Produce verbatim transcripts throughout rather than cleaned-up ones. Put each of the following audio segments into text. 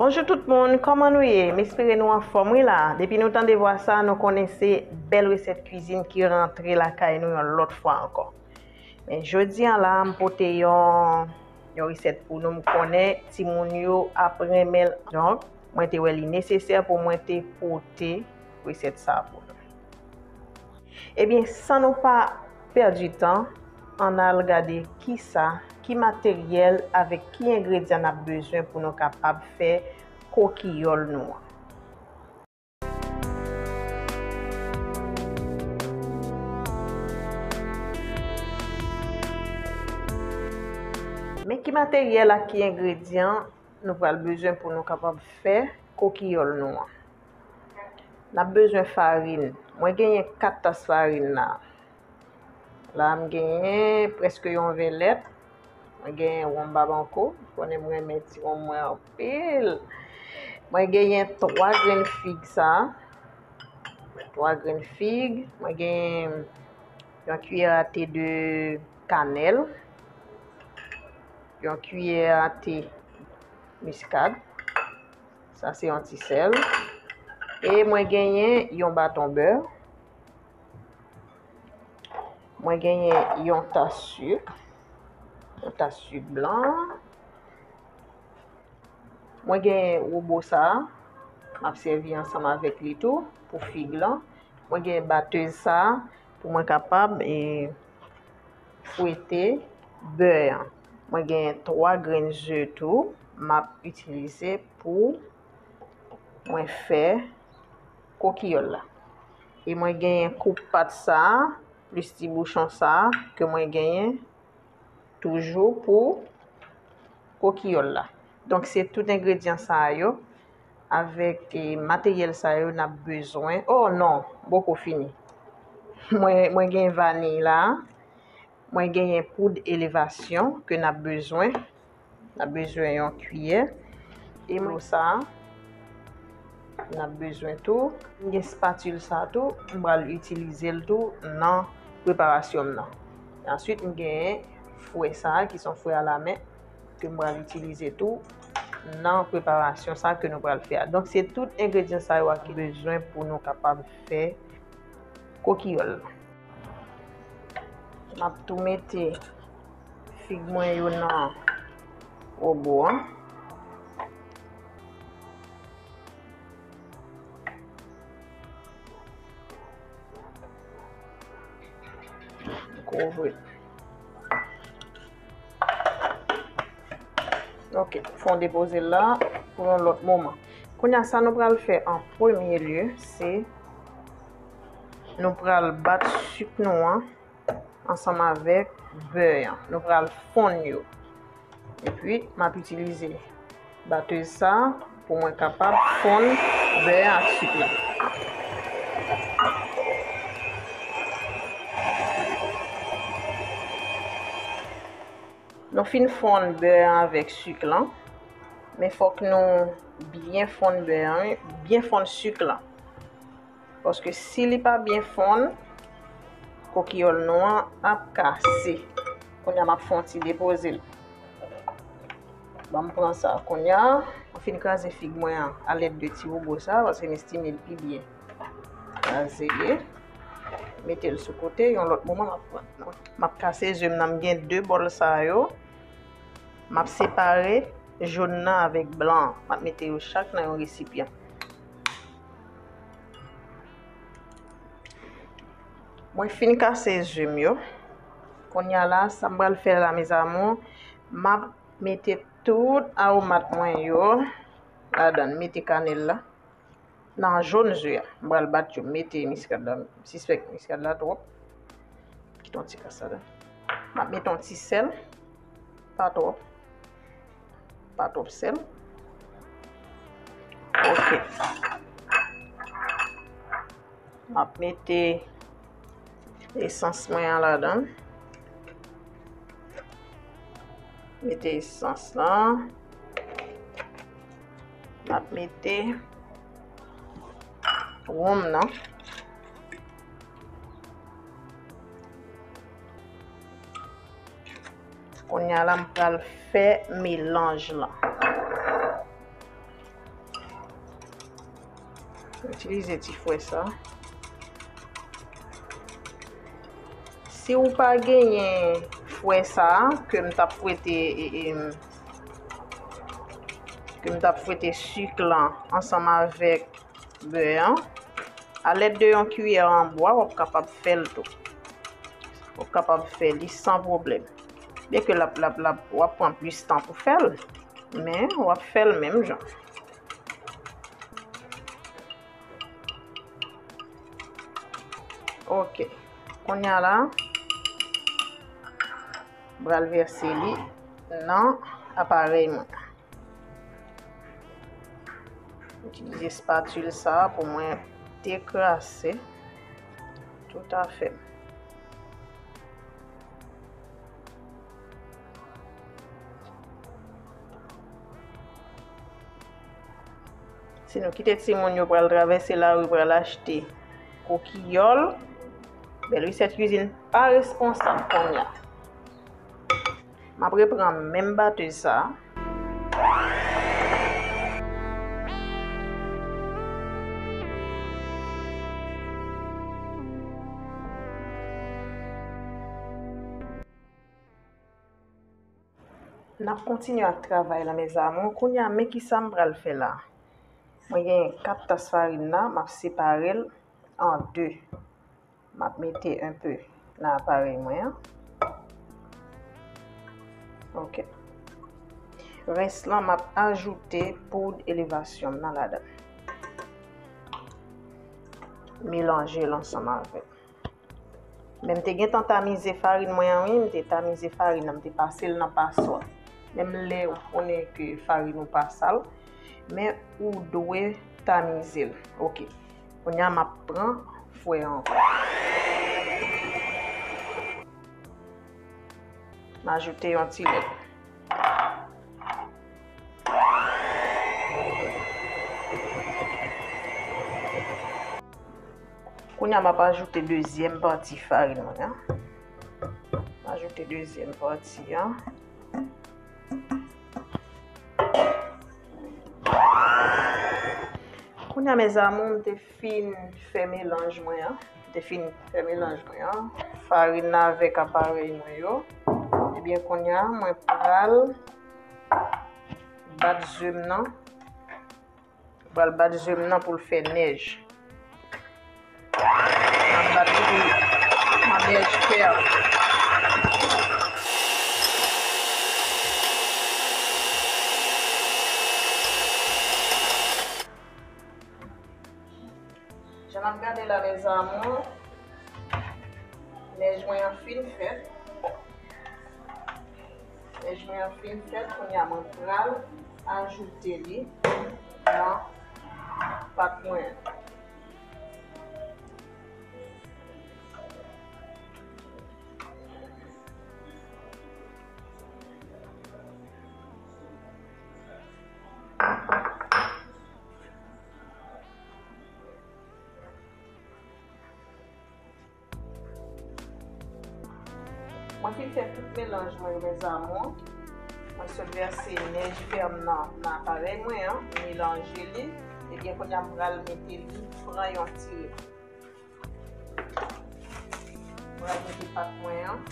Bonjou tout moun, kòman nou ye? M espere nou anfòm wi la. Depi nou tande vwa sa, nou konnen se bèl resèt kwizin ki rantre lakay nou yon lòt fwa ankò. Men jodi a la, m pote yon, yon resèt pou nou. M konnen timoun yo ap renmen l. Donk, mwen te wè li nesesè pou mwen te pote resèt sa pou nou. Ebyen, san nou pa pèdi tan, ann al gade kisa, ki materyèl avèk ki engredyan n ap bezwen pou nou kapab fè kokiyòl nou an. Men ki materyèl ak ki engredyan nou pral bezwen pou nou kapab fè kokiyòl nou an. N ap bezwen farin. Mwen genyen kat tas farin la. La, m genyen prèske yon vè lèt. Mwen genyen wonm Babankou. Ou konnen m renmen ti wonm mwen anpil. Mwen genyen twa grenn fig sa. Twa grenn fig. Mwen genyen yon kiyè a te de kanèl. Yon kiyè a te miskad. Sa se yon ti sèl. E mwen genyen yon baton bè. Mwen genyen yon tas sik. Yon tas sik blan. Mwen genyen wobo sa a. M ap sèvi ansanm avèk li tou pou fig lan. Mwen genyen batèz sa a pou mwen kapab, e, fwete bè an. Mwen genyen twa grenn ze tou m ap itilize pou mwen fè kokiyòl la. E mwen genyen koup pat sa a, plis ti bouchon sa a ke mwen genyen toujou pou kokiyòl la. Donk, se tout engredyan sa yo avèk, e, materyèl sa yo n ap bezwen. Oh non, m poko fini. Mwen, mwen gen vaniy la. Mwen genyen poud elevasyon ke n ap bezwen. N ap bezwen yon kiyè. E dlo sa a, n ap bezwen tou. M gen spatil sa a tou. M pral itilize l tou nan preparasyon m nan. Answit, m genyen fwè sa a, ki se yon fwè alamen, ke m pral itilize tou nan preparasyon sa a ke nou pral fè a. Donk, se tout engredyan sa yo a ki bezwen pou nou kapab fè kokiyòl la. M ap tou mete fig mwen yo nan wobo an. Kouvri. Ok, fè w depoze l la pou yon lòt moman. Kounye a, sa nou pral fè an premye lye, se nou pral bat sik nou an ansanm avèk bè an. Nou pral fonn yo. Epi, m ap itilize batèz sa a pou mwen kapab fonn bè an ak sik la. Nou fin fonn bè an avèk sik lan, men fòk nou byen fonn bè an, wi, byen fonn sik lan. Paske si li pa byen fonn, kokiyòl nou an ap kase. Kounye a, m ap fè yon ti depoze l. Ban m pran sa. Kounye a, mwen fin kraze fig mwen an alèd de ti wobo sa, paske m estime l pi byen kraze li. Mete l sou kote, yon lòt moman m ap pran. M ap kase ze m nan, m gen de bòl sa yo. M ap separe jòn nan avèk blan an. M ap mete yo chak nan yon resipyan. Mwen fin kase ze m yo. Kounye a la, sa m pral fè la, mes amours, m ap mete tout awomat mwen yo ladan l. Mete kanèl la. Nan jòn ze a, m pral bat yo, m mete miskad la, m sispèk miskad la twòp. Kite yon ti kas ladan. M ap mete yon ti sèl, pa twòp, pa twòp sèl. Ok. M ap mete esans mwen an ladan. Mete esans lan. M ap mete wonm nan. Kounye a la, m pral fè melanj lan. Itilize ti fwè sa. Si w pa genyen fwè sa a, ke m t ap fwete, e, e, ke m t ap fwete sik lan ansanm avèk bè an, alèd de yon kiyè an bwa, w ap kapab fè l tou. W ap kapab fè li san pwoblèm. Byenke l ap, l ap, l ap, w ap pran plis tan pou fè l, men w ap fè l menm jan. Ok. Kounye a la, m pral vèse li nan aparèy mwen. Itilize espatil sa a pou mwen dekrase toutafè. Si nou kite timoun yo pral travèse lari, pral achte koukiyòl, Bèl Resèt Kwizin pa responsab kounye a. M ap reprann menm batèz sa a. N ap kontinye ak travay la, mes amours. Kounye a, men ki sa m pral fè la. Mwen genyen kat tas farin la, m ap separe l an de. M ap mete enpe nan aparèy mwen an. Ok. Rès lan, m ap ajoute poud elevasyon m nan ladan. Melanje l ansanm avè l. Men m te gentan tamize farin mwen an, wi, m te tamize farin nan, m te pase l nan paswa. Menm lè ou konnen ke farin ou pa sal, men ou dwe tamize l. Ok. Kounye a, m ap pran fwè an ankò. M ajoute yon ti lèt. Kounye a, m ap ajoute dezyèm pati farin mwen an. M ajoute dezyèm pati an. Kounye a, mes amours, m te fin fè melanj mwen an. M te fin fè melanj mwen an. Farin nan avèk aparèy mwen yo. Ebyen, kounye a, mwen pral bat ze m nan. Pral bat ze m nan pou l fè nèj. M ap bat li pou l fè nèj fèm. Jan n ap gade la, mes amours, nèj mwen an fin fèt. Nèj mwen an fin fèt, kounye a mwen pral ajoute li nan pat mwen an. Mwen fin fè tout melanj mwen yo, mes amours. Mwen sot vèse nèj fèm nan, nan aparèy mwen an, melanje li. Ebyen, kounye a m pral mete li, pran yon ti. Mwen mete pat mwen an,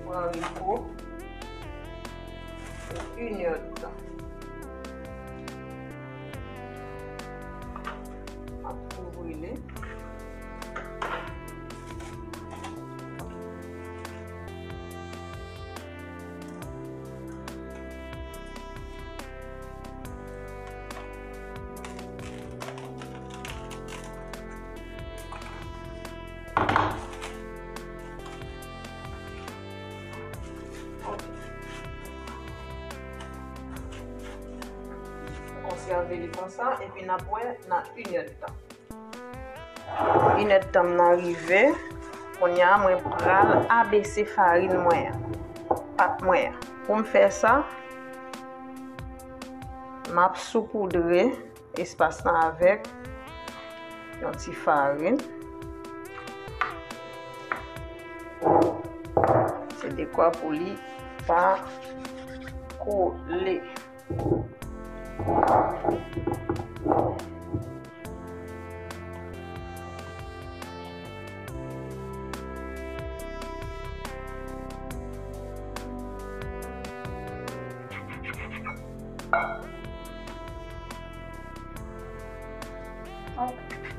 pran repo pou inèdtan. M ap kouvri li. Konsève li konsa, epi n ap wè nan inèdtan. Inèdtan m nan rive. Kounye a, mwen pral abese farin mwen an, pat mwen an. Pou m fè sa, m ap soupoudre espas lan avèk yon ti farin. Se dekwa pou li pa kole. M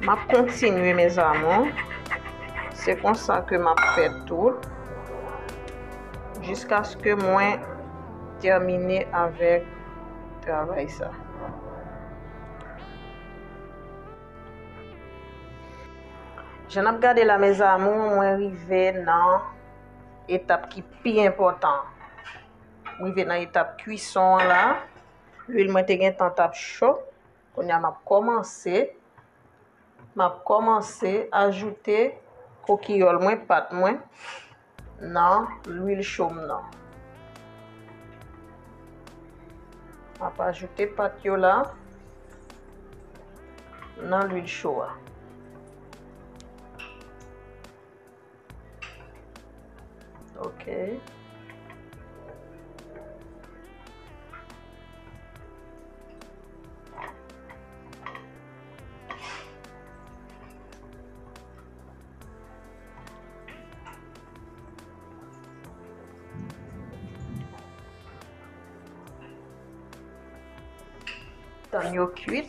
M ap kontinye, mes amours. Se konsa ke m ap fè tout jiskaske mwen tèmine avèk travay sa. Jan n ap gade la, mes amours, mwen rive nan etap ki pi enpòtan. M rive nan etap kwison an la. Lwil mwen te gentan t ap cho. Kounye a m ap kòmanse, m ap kòmanse ajoute kokiyòl mwen, pat mwen, nan lwil cho m nan. M ap ajoute pat yo la nan lwil cho a. Ok. Tann yo kwit.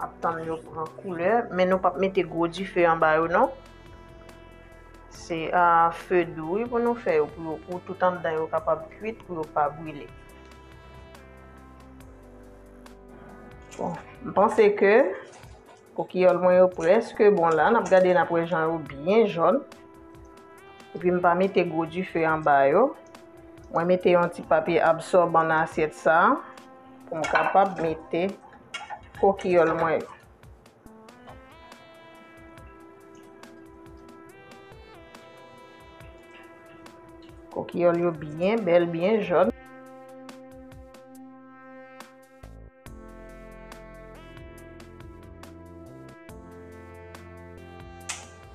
Ap tann yo pran koulè, men nou p ap mete gwo dife anba yo non. Se a fe dou wi pou nou fè yo, pou yo, pou tout anndan yo kapab kwit, pou yo pa brile. Bon, m panse ke kokiyòl mwen yo prèske bon la. N ap gade, n ap wè jan yo byen jòn. Epi m pa mete gwo dife anba yo. Mwen mete yon ti papye absòban nan asyèt sa a pou m kapab mete kokiyòl mwen yo. Kokiyòl yo byen bèl, byen jòn.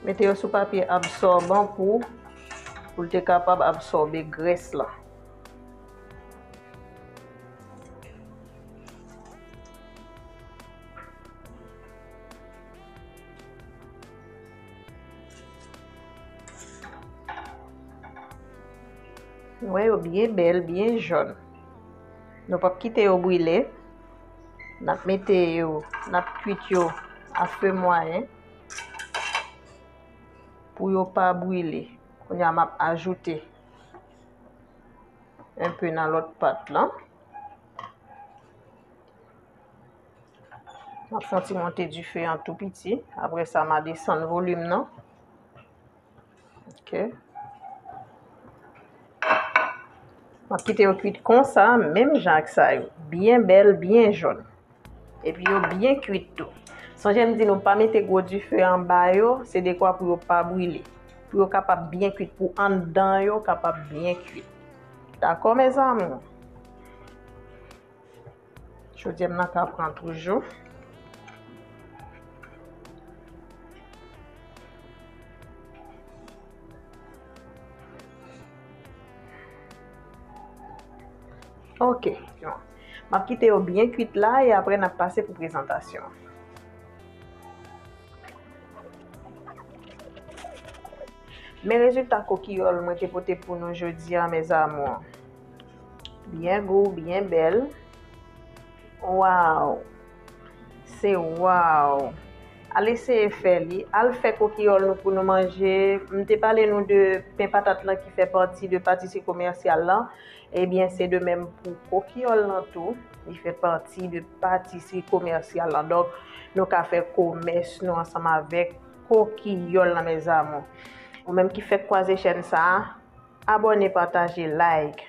Mete yo sou papye absòban pou, pou l te kapab absòbe grès la. Nou wè yo byen bèl, byen jòn. Nou p ap kite yo brile. N ap mete yo, n ap kwit yo a fe mwayen pou yo pa brile. Kounye a, m ap ajoute enpe nan lòt pat lan. M ap fè yon ti monte dife an tou piti. Apre sa, m a desann volim nan. Ok. M ap kite yo kwit konsa, menm jan ak sa yo. Byen bèl, byen jòn. Epi yo byen kwit tou. Sonje m di nou pa mete gwo dife anba yo, se dekwa pou yo pa brile. Pou yo kapab byen kwit, pou anndan yo kapab byen kwit. Dakò, mes amours? Chodyè m nan ka pran toujou. Ok. M ap kite yo byen kwit la e apre n ap pase pou prezantasyon. Men rezilta kokiyòl mwen te pote pou nou jodi a, mes amours. Byen gou, byen bèl. Waw! Se waw! Al eseye fè li. Al fè kokiyòl nou pou nou manje. M te pale nou de pen patat lan ki fè pati de patisri komèsyal lan. Ebyen, se de menm pou kokiyòl lan tou. Li fè pati de patisri komèsyal lan. Donk, nou ka fè komès nou ansanm avèk kokiyòl lan, mes amours. Ou menm ki fèk kwaze chèn sa a, abòne, pataje, like.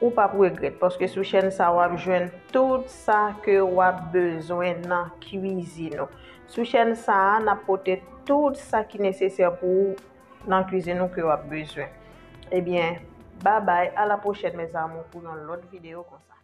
Ou p ap regrèt, paske sou chèn sa a, w ap jwenn tout sa ke w ap bezwen nan kwizin ou. Sou chèn sa a, n ap pote tout sa ki nesesè pou ou nan kwizin ou ke w ap bezwen. Ebyen, babay, a la pwochèn, mes amours, pou yon lòt videyo konsa.